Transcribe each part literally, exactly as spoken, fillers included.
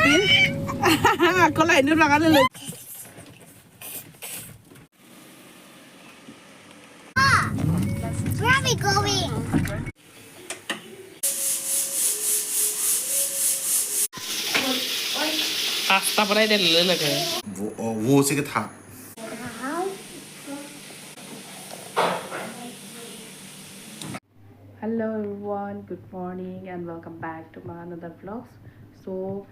Ako la inut bang ano lo. Where are we going? Pasta pura ide lele lage. वो, वो से के था। Hello everyone, good morning and welcome back to my another vlogs. So,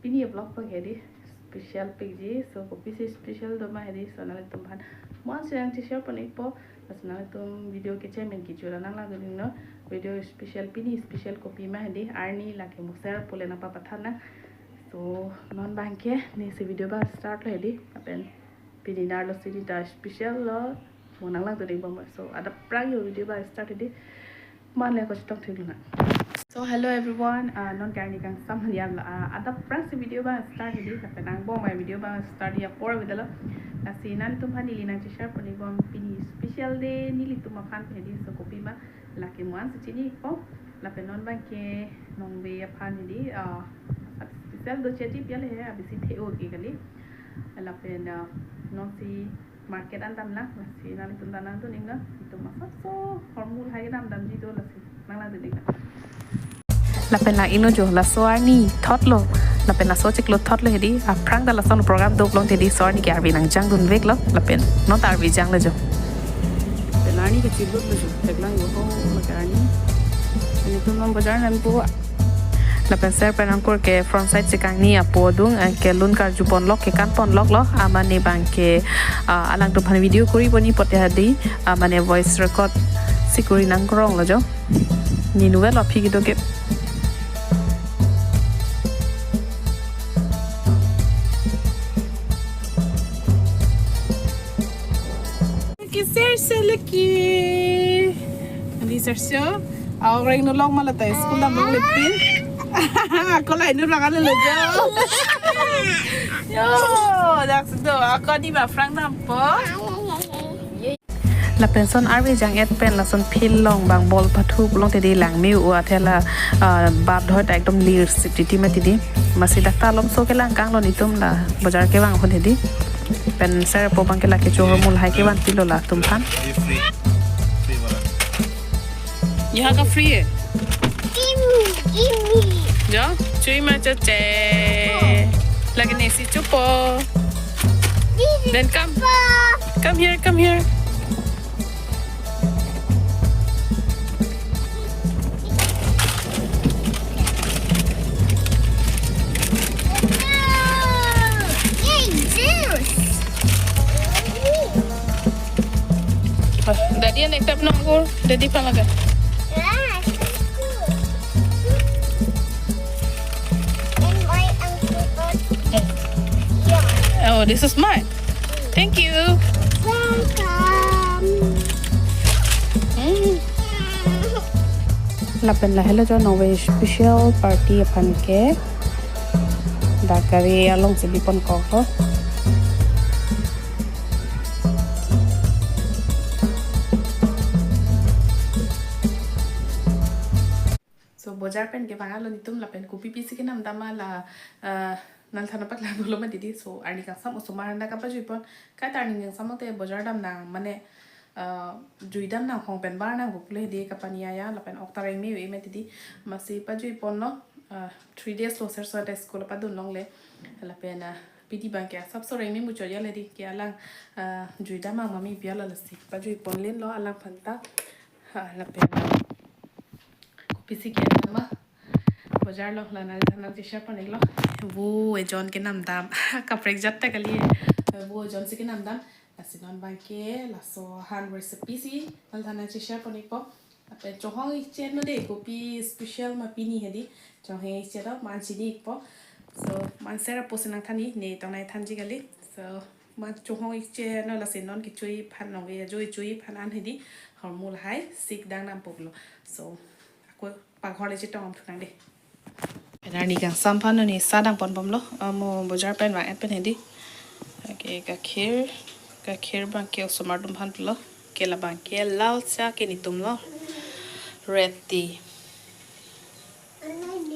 pini vlog abang hedi special pik ji. So, kopisi special do ma hedi, so nanglitum aphan mo-an si nangcheshare pon-ikpo. Laso nanglitum video kechemen kecho ra nanglangdun iknon. Video special, pini special kopi ma hedi, arni lake mo sir pule nangpapathan nang. So, non abangke ne si video abang start lo hedi. Lapen pini arloso ne ta special lo, mo nanglangdun ikbom. So, adap aphrang yo video abang start hedi. Mo-an le ako chetong thik nang. So, hello everyone. Ah, non ke arni kangsam ya la, ah, adap aphrang si video abang start hedi. Lapen angbong abang video abang start ya apor avedetlo. Lasi nanglitum aphan neli nangcheshare pon-ikbom pini special day nelitum aphan hedi. So, kopi ma lake mo-an si chini-ikpo. Lapen non abangke nongve aphan hedi, ah, special do cheti piale he, abisi the-o ke kali. Lapen, ah, non si market an damlang, lasi nanglitum ta nangdun iknon, itum asapso hormu lahai kedam damji do, lasi nanglangdun iknon. Lapen lang inut jo, laso arni thotlo. Lapen laso chiklo thotlo hedi, aphrang ta lason program do pulote hedi, so arni ke arve nangjangdunveklo. Lapen non ta arve janglo jo. Lapen arni ke chilutlo jo, theklang yo ho, lake arni. Nelitum non bojar nangpo. Lapen sir pen angkur ke front side si kangni apo adung, eh, kelun karju ponlok, kekan ponloklo, amat ne abangke, ah, alangtum aphan video kori pon-ikpo te hedi, ah, mane voice record si kori nangkronglo jo. Ne inutvet lo aphi kedo ke. Lake sir, sir lake. Adi sir so. Aw reng nulong ma la ta school damlongle pin. Ako la inut bang ano lo jo. Yo, dak situ ako di ba aphrang dampo. Lapen son arve jang-et pen lason field along abang ball pathu pulote hedi langme-o athe la, ah, bap dhoi ta ekdom lir sip titi mati hedi. Masi dak ta alomso kelang kanglo, netum la bojar kevang ahut hedi. Pen sir apo abangke lake cho hormu lahai kevan pilo latum aphan. Free. Free wala. Yaha ka free hai? Gimme, gimme. Jo, chui ma chache. Lake ne si chopo. This is Then come. Papa. Come here, come here. Yay, juice. Daddy an ekta nangkur, daddy aphan lake. Yeah, it's good. And my uncle got, yeah. Oh, this is mine. Thank you. Welcome. Mm. Lapen lahelo jo nongve special party aphan ke. Dak gari along si biponkoklo. So, bojar pen kevang alo netum lapen kopi pisi kenam dam ma la, eh, nangthan paklang dolo mati hedi. So, arni kangsam osomar anda kapajuipon. Kaita arni kangsam te bojar dam nang, mane, eh, jui dam nang, hong pen bar nang, bukle hedi kapani aya, lapen ok ta rengme-o mati hedi. Masi pajuiponlo, eh, three days lo sir so ta school padun longle. Lapen, eh, pini abangke asapso rengme muchot ya le hedi, ke alang, eh, jui dam ma mami piala lasi. Pajuipon lenlo alangphan ta. Ha, lapen, kopisi ke-en dam ma. Bojar lo, la nangthan nangcheshare pon-iklo. Vo ejon kenam dam. Kaprek jat ta kali. Vo ejon si kenam dam. Lasi non abangke laso ahan recipe si nangthan nangcheshare pon-ikpo. Lapen chohong-ikchet non de, kopi special ma pini hedi. Chohong-ikchet do, mo-an chini-ikpo. So, mo-an sir apo si nangthan-i, ne tong nangthanji kali. So, mo-an chohong-ikchet non, lasi non kechui aphan nongve ajo kechui aphan an hedi. Hormu lahai, sik dang nampoklo. So, ako paghor le chetong amthu nang de. Pen arni kangsam aphan neli sa dang ponbomlo. Amo bojar pen vang-et pen hedi. Okay, gakhir, gakhir abangke osomar atum aphan pulo. Ke la abangke lal cha ke netum lo. Red tea.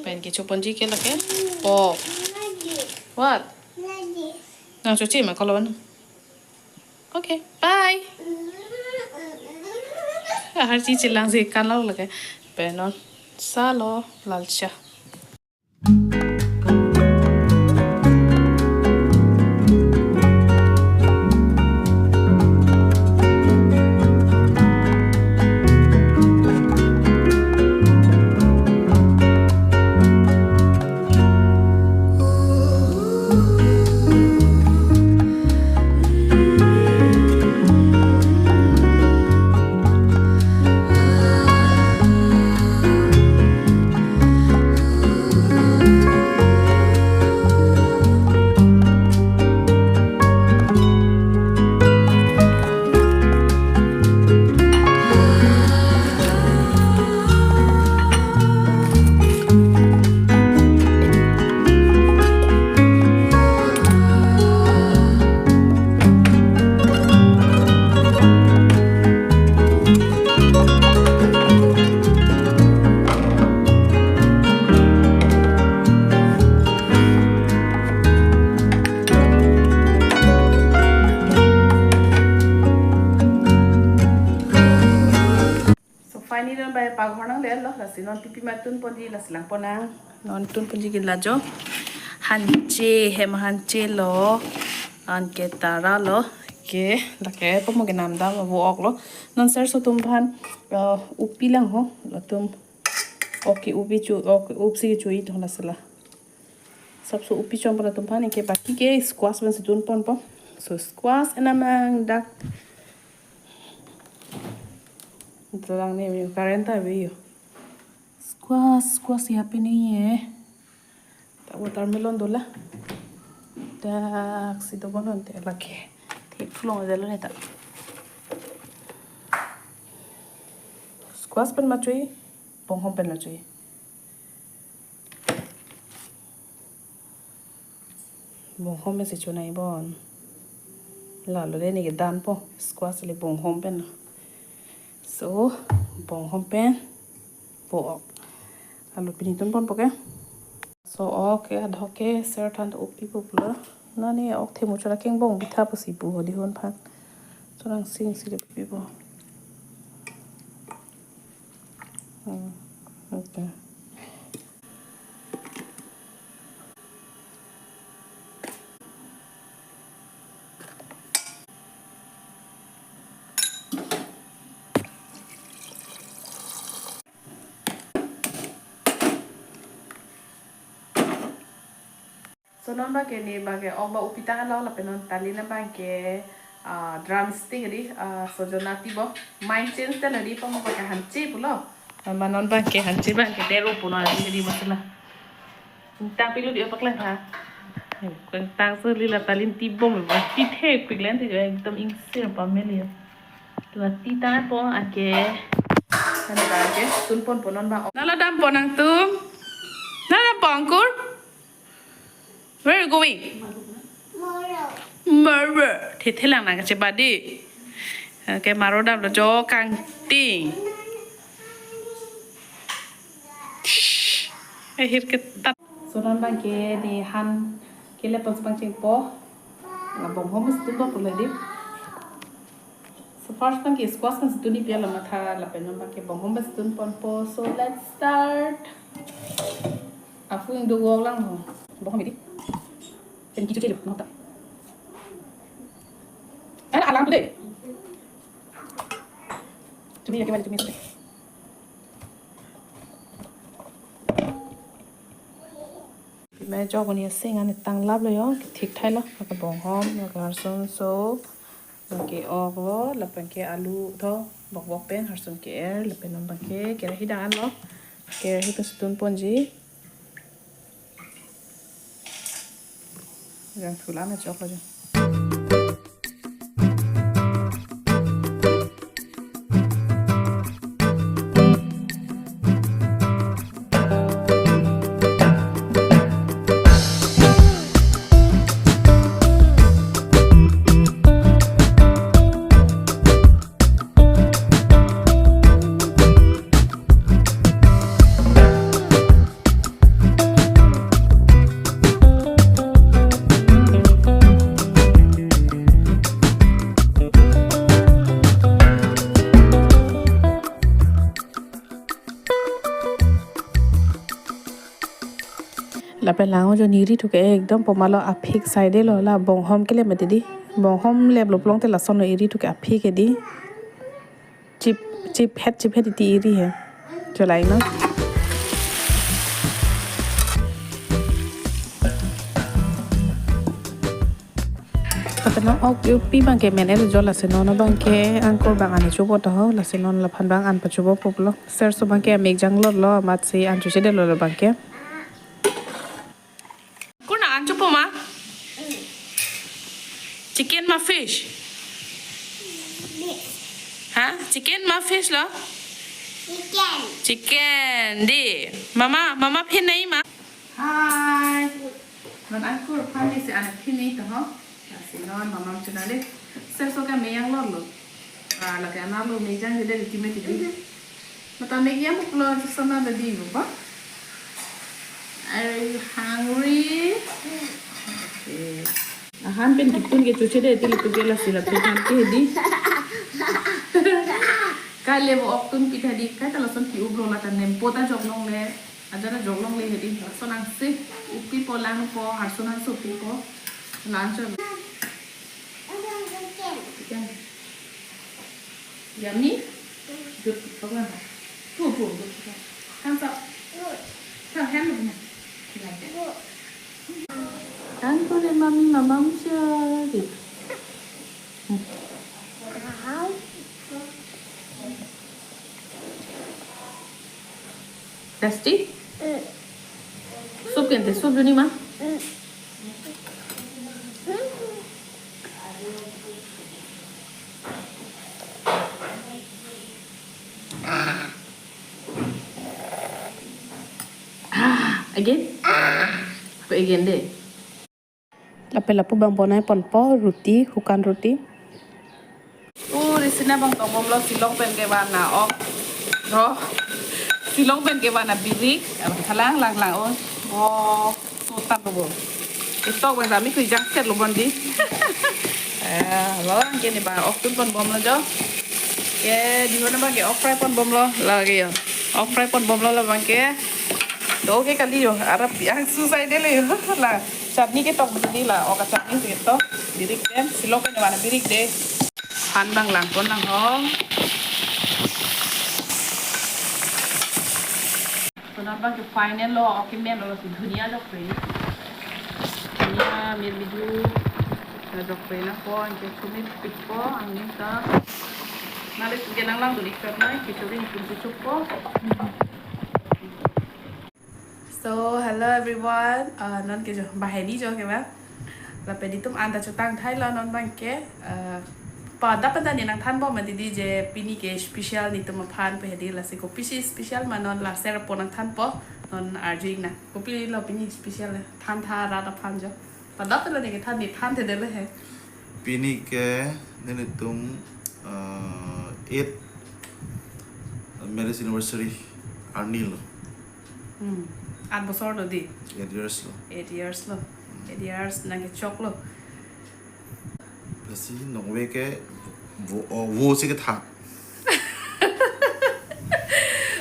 Pen kechoponji ke lake. Oh. What? Nang choche ma kolon. Okay, bye. Ahar chi chelang si kanlo lake. Pen non salo lalcha. So finally non bai paghor nanglelo, lasi non pipi ma tunponji, lasi langpon nang. Non tunponji ke lajo. Hanche, hem hanche lo. Anke tara lo. Ke, lake po mo ke namdam vo-ok lo. Non sir so atum aphan, uh, upi lang ho. Latum ok ke upi chu, ok ke upsi ke chu-i to lasi la. Sapso upi chom pon atum aphan, anke baki ke squash pen si tunponpo. So squash enamang dak. Ito lang ne, current ta ave yo. Squash, squash ya pe ni ye. Ta watermelon dola. Dak si dobom non te lake. Thek phlong jalo ne ta. Squash pen ma chu-i, bonghom pen ma chu-i. Bonghom pen si chonai bon. Lalo le ne ke danpo. Squash le bonghom pen. So, bonghom pen vo-ok. Lalo pini tunponpo ke. So, ok ke, adhoke, sir aphan to upipo pulo. Nani ok themu chola kengbong bitha pusi pu ho dihun aphan. Chorang sing si le pipo. Hmm, okay. So non abang ke ne abang ke ok ba upi tanglo lapen non talin abang ke, ah, drumstick ri, ah, sojona ti bo. Mind change ta lari pa mo abang ke hanche pulo. Ma non abang ke hanche abang ke dero puno ri ri masala. Tang pilu di paklang ha. Tang so lila talin ti bom ba ti thek piklen ti ekdom ingsir pameli. La ti tangpo anke. Anke tunponpo non abang. Nala dampo nangtum. Nala dampo Angkur. Where are you going? Moro. Moro. Thethe lang nang kachebadi. Okay, maro damlo jo kangting. Shh. Ahir ketat. So non abang ke ne han kele pon si pangchengpo. La bonghom si tunpo pulo di. So first abang ke squash pen si tun-i pi la matha lapen non abang ke bonghom pen si tunponpo. So let's start. Afu ingdo gok lang ho. Bonghom di. Pen kichu chelo nota. Eh, alang tu de. Tumi lagi wali tumi tu de. Pi ma jok ni sing ani tanglaplo yo, thik thailo, lake bonghom, lake arson so, lake ok lo, lapen ke alu tho, bok bok pen, arson ke-er, lapen non abang ke, kerahi dang-an lo, kerahi pen si tunponji. Jang thula na choklo jang. Pelang o jo neli ri thuke ekdom poma lo, aphik saidelo, la bonghom kele mati di. Bonghom lep lo pulote lasonlo eri thuke aphik edi. Chip, chip het, chip het iti eri he. Cholai no. Tapi no ok, pi abangke men el jo, lasi non abangke angkur abang an chopo to ho, lasi non laphan abang an pachopo pulo. Ser so abangke mek janglotlo, amatsi an chochedetlo labangke. Kuna an chopo ma? Chicken ma fish? Ha? Chicken ma fish lo? Chicken. Chicken, di. Mama, mama phin nai ma? Hi. Non angkur aphan si an phin nai to ho. Lasi non mama chuna di. Ser so ke mek janglotlo. Ah, lake ana lo mek jangjedetji mati di. Mata mek jang pulo, chusana dadi bo ba. Are you hungry? Okay. Ahan pen kitun ke chochede ti lutu ke, lasi lapu than ke di. Kale bo oktun pi tha di, kaita lason pi-uplo, lata nempo ta jok longle. Ajara jok longle hedi, lason angse. Upipo, langpo, harsun hanso pipo. Lanchon. Chicken. Yummy? Good. Pagwan. Pu, pu, good. Hands up. Good. Tell hand of me. Like that. Good. Thank you, mommy, mamam, sure. Dusty? Soup kente, soup duni ma? Ah, again? Ko again de. Lapen lapu abang bonai ponpo, roti, hukan roti. O, risina abang tongbomlo, silong pen kevang na ok. Ro. Silong pen kevang na birik. Abang kalang lang lang o. O, sultan lo bo. Ito abang kami kri jangset lo bon di. Eh, lo abangke ne abang oktun ponbomlo jo. Ke, di hona abangke ok fry ponbomlo. Lake yo. Ok fry ponbomlo labangke. To ke kali yo. Arap yang susah de le yo. La. Chutney ketok betul di la, ok chutney si ketok, birik pen, silong pen kevang na birik de. Phan abang langpon lang ho. So non abangke final lo, ok men lo, si dhania jokpre. Dhania, mir miju, na jokpre nangpo, anke chumi pipo, angning ta. Nale si kenang lang dun ik pet nai, kechori tum si chokpo. So, hello everyone. Uh, non ke jo, bahai di jo ke ba. Lapen netum anta chotang thailo non abangke. Uh, pada pada ne nangthanbom mati di je pini ke special netum aphan pu hedi, lasi kopisi special ma non la ser po nangthanpo, non arju-ik nang. Kopilo pini special le, than tha rat aphan jo. Pada pada ne kethan, ne thanthedetlo he. Pini ke nelitum, uh, eight marriage anniversary arni lo. Hmm. At bosor lo di? Eight years lo. Eight years lo. Hmm. Eight years nangkechoklo. Lasi nonve ke vo, o, vo si ketha.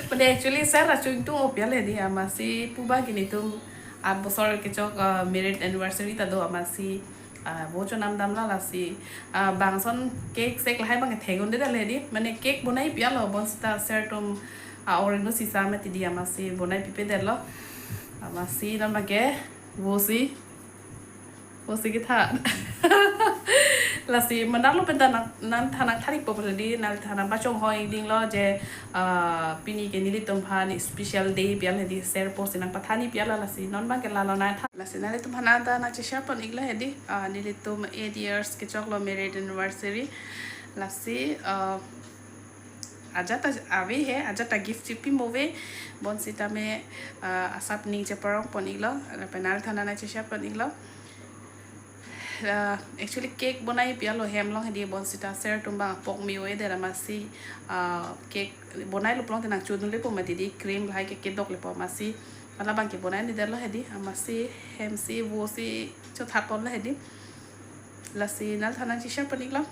Mane actually ser ra chungtung opial hedi, amatsi pu abangke netum at bosor kechok, uh, married anniversary ta do, amatsi ah, vo chonam damlo lasi. Ah, bangson cake sek lahai abangke thegon de dal hedi. Mane cake bonai pialo bonsita ser atum, ah, oring lo sisa mati di, amatsi bonai pipedetlo. Amatsi non abangke vo si. Vo si ketha. Lasi manalo pen ta nang, nangthan nangthan-ikpo pu hedi, nangthan nangpachonghoi dinglo je, ah, pini ke nelitum aphan special day pial hedi, ser po si nangpathan-ik pialo, lasi non abangke lalo nangthan. Lasi nanglitum aphan anta nangcheshare pon-iklo hedi, ah, nelitum eight years kechoklo married anniversary. Lasi, ah, ajat ta ave he, ajat ta gift chipi mo ave, bonsitame, ah, asap ning cheparong pon-iklo, lapen nanglitum aphan nangcheshare pon-iklo. Ah, actually cake bonai pialo hem along hedi, bonsita ser atum abang apok me-o-edet amatsi, ah, cake bonailo pulote nangchunlepo mati di, cream lahai ke kedoklepo amatsi. Hala abangke bonai-edetlo hedi, amatsi hem si vo si chothat ponlo hedi. Lasi nanglitum aphan nangcheshare pon-iklo.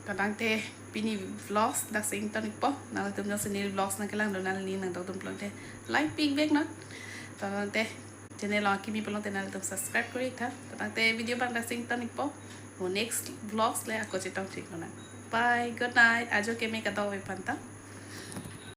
Kadangte pini vlogs dak si ington-ikpo. Nanglitum jongsi neli vlogs nangkelangdun, nangli nangdokdun pulote like pi-ik vek non. Tangte Channel along kimi pulote nanglitum subscribe kori tha. Tangte video abang ta ingtonpo. Mo next vlogs le ako chetong chik nang. Bye. Good night. Ajo keme kadokave aphan ta.